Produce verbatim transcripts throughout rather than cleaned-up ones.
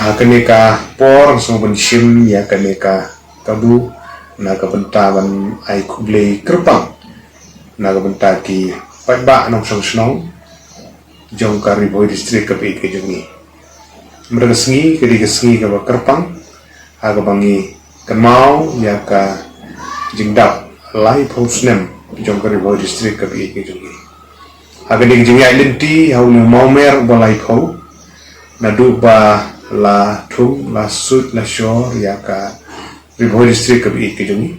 Ha kane ka por sngewbha ban shim ïa kane ka kabu na ka bynta ban ai khublei kyrpang na ka bynta ki paidbah nongshong shnong jong ka Ri Bhoi District kaba ïeit ka jong ngi. Mynta ka sngi ka dei ka sngi kaba kyrpang ha kaba ngi kynmaw ïa ka jingdap laiphew snem jong ka Ri Bhoi District kaba ïeit ka jong ngi. Ha kane ka jingïaid lynti ha une u mawmer uba laiphew, naduh ba la thung la suit la shor ïa ka Ri Bhoi District kaba ïeit ka jong ngi,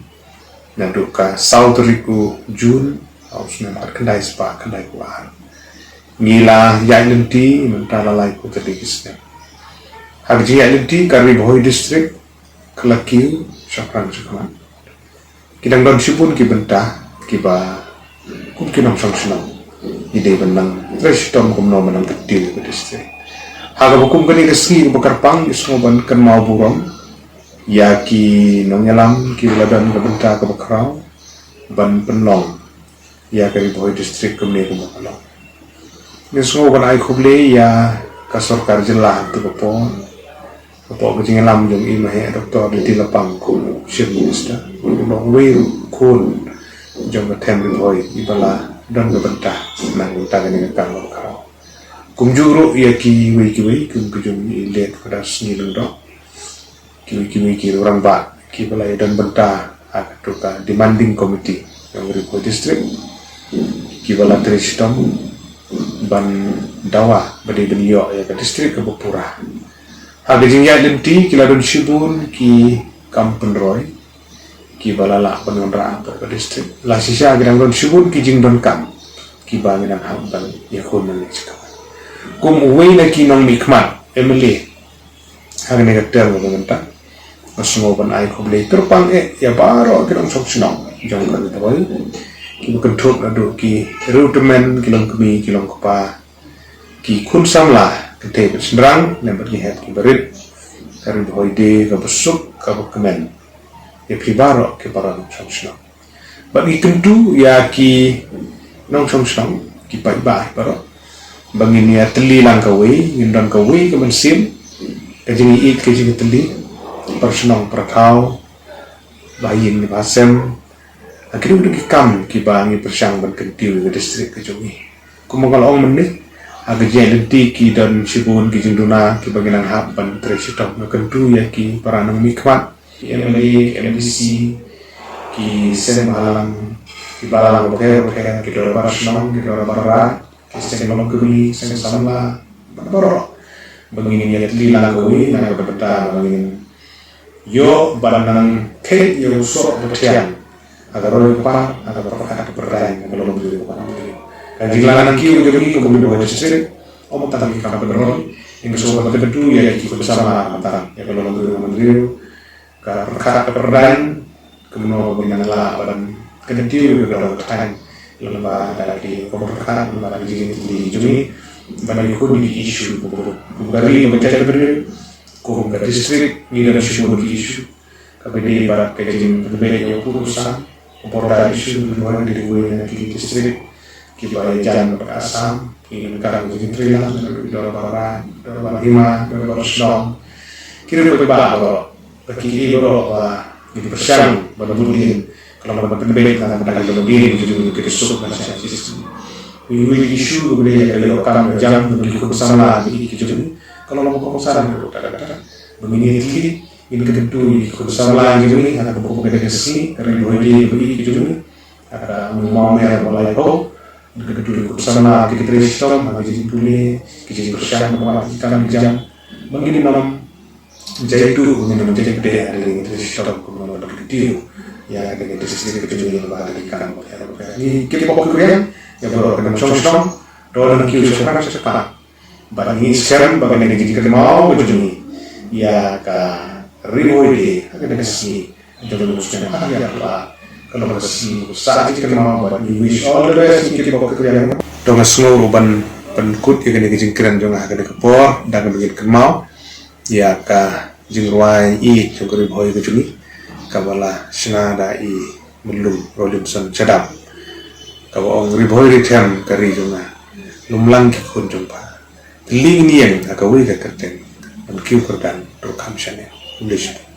naduh ka saw tarik u June ha u snem ar khyndai spah khyndai phew ar, ngi la ïaid lynti mynta la laiphew tarik u snem. Ha ka jingïaid lynti ka Ri Bhoi District ka la kiew shaphrang shakhmat. Ki dang don shibun ki bynta kiba kum ki nongshong shnong ngi dei ban nang trei shitom kumno ban nang kyntiew ïa ka district. Ha kaba kum kane ka sngi kaba kyrpang ngi sngew ban kynmaw burom ïa ki nongïalam kiba la don ka bynta kaba khraw ban pynlong ïa ka Ri Bhoi District kumne kumba ka long. Ngi sngew ban ai khublei ïa ka sorkar jylla ha katu ka por, hapoh ka jingïalam jong i Maheh Doctor Diti Lapang kum u Chief Minister, u long uwei u khun jong ka them Ri Bhoi iba la don ka bynta na ka bynta kane ka kam kaba khraw. Kumjuh ruh ïa kiwei kiwei kum ka jong i Late Father Sngi Lyngdoh, kiwei kiwei ki rangbah kiba la ïadon bynta ha katu ka demanding committee jong Ri Bhoi District, kiba la trei shitom ban dawa ba dei ban ïoh ïa ka district kaba pura. Ha ka jingïaid lynti ki la don shibun ki kam pynroi kiba la lah ban wanrah hapoh ka district. La shisha ki dang don shibun ki jingdonkam kiba ngi dang hap ban ïakhun nang ïa ka. Kum uwei na ki nongmihkhmat M L A ha kane ka term kaba mynta, nga sngew ban ai khublei kyrpang eh ïa baroh ki nongshong shnong jong ka Ri Bhoi, kiba kynthup naduh ki riewtymmen, ki longkmie, ki longkpa, ki khun samla, kynthei bad shynrang, lem bad ki hep kiba rit. Ka Ri Bhoi Day kaba suk kaba kmen ïa phi baroh ki para nongshong shnong. Bad ngi kyntu ïa ki nongshong shnong, ki paidbah baroh, ba ngin ïa tylli lang kawei, ngin don kawei ka mynsiem, ka jingïeit ka jingïatylli, para shnong para thaw, ba ïing ne ba sem, ha kino kino ki kam kiba ngi pyrshang ban kyntiew ïa ka district ka jong ngi. Kumba nga la ong mynne, ha ka jingïaid lynti ki don shibun ki jingduna kiba ngi nang hap ban trei shitom. Nga kyntu ïa ki para nongmihkhmat, ki M L A, ki M D C, ki seng bhalang, ki balang bapher bapher, ki dorbar shnong, ki dorbar raid, ki seng longkmie, seng samla, bad baroh, ba ngin ïa tylli lang kawei na ka bynta ba ngin ïoh ban nang kheit ïa u soh ba thiang ha ka roi ka par, ha ka pyrkhat ka pyrdaiñ, ha ka longbriew ka mandriew. Ka jinglang nangkiew jong ngi kum ki Ri Bhoi District, ym tang ki kam pynroi, ngi sngewbha ban kyntu ïa ki khun samla, ym tang ïa ka longbriew ka mandriew, ka pyrkhat ka pyrdaiñ, kumno ba ngin nang lah ban kyntiew ïa ka dong ka thaiñ lyngba da ki kong pyrkhat, lyngba da ki jingïatylli jong ngi ban ïakhun ïa ki issue kum ka ri, kum ka jaitbynriew, kum ka district. Ngi don shibun ki issue, kaba ïadei bad ka jingpynbeit ïa u kut u sam, u border issue, ngi don, dei uwei na ki district kiba ïajan bad ka Assam. Ngi donkam ka jingïatreilang na ki dorbar raid, dorbar hima, dorbar shnong, ki riew paidbah baroh, ba ki ïeit baroh ba ngin pyrshang ban bud dien, ka long ban pynbeit na ka bynta ka jingim jong ngi, ka jingsuk na ka jingim. Uwei u issue kaba ïadei ïa ka ïoh kam ka jam jong ki khun samla, ki jong ngi, ka long ba kongsan ruh, ba ngin ïatylli, ngin kyntu ïa ki khun samla jong ngi ha kaba kum kane ka sngi, ka Ri Bhoi Day kaba ïeit ka jong ngi, ha ka mawmer ba laiphew, ngin kyntu ïa ki khun samla, ki trei shitom ha ka jingpule, ki jingpyrshang, ki kam ki jam, ba ngin ym jai tuh, ba ngin ym jai pdeng, ha ka jingtrei shitom kumno ban kyntiew ïa kane ka district ka jong ngi lyngba da ki kam bapher bapher. Ngi kyrpad ïa baroh ki nongshong shnong, to nang kiew shaphrang shaphang. Bad ngi skhem ba kane ka jingkynmaw ka jong ngi ïa ka Ri Bhoi Day ha kane ka sngi jong u snem ar hajar arphew ar, ka long ka sngi kaba sah jingkynmaw. Bad ngi wish all the best, ngi kyrpad ïa. To nga sngew ruh ban pynkut ïa kane ka jingkren jong nga ha kane ka por da kaba ngin kynmaw ïa ka jingrwai ïeit jong ka Ri Bhoi ka jong ngi, kaba la shna da i Myllung Rawlinson Shadap, kaba ong: Ri Bhoi Ri Them ka ri jong nga, lum lang ki khun jong pha, tylli ngin ïeng ha kawei ka kyrteng, ban kiew kyrdan ruh kham shane. Khublei shibun.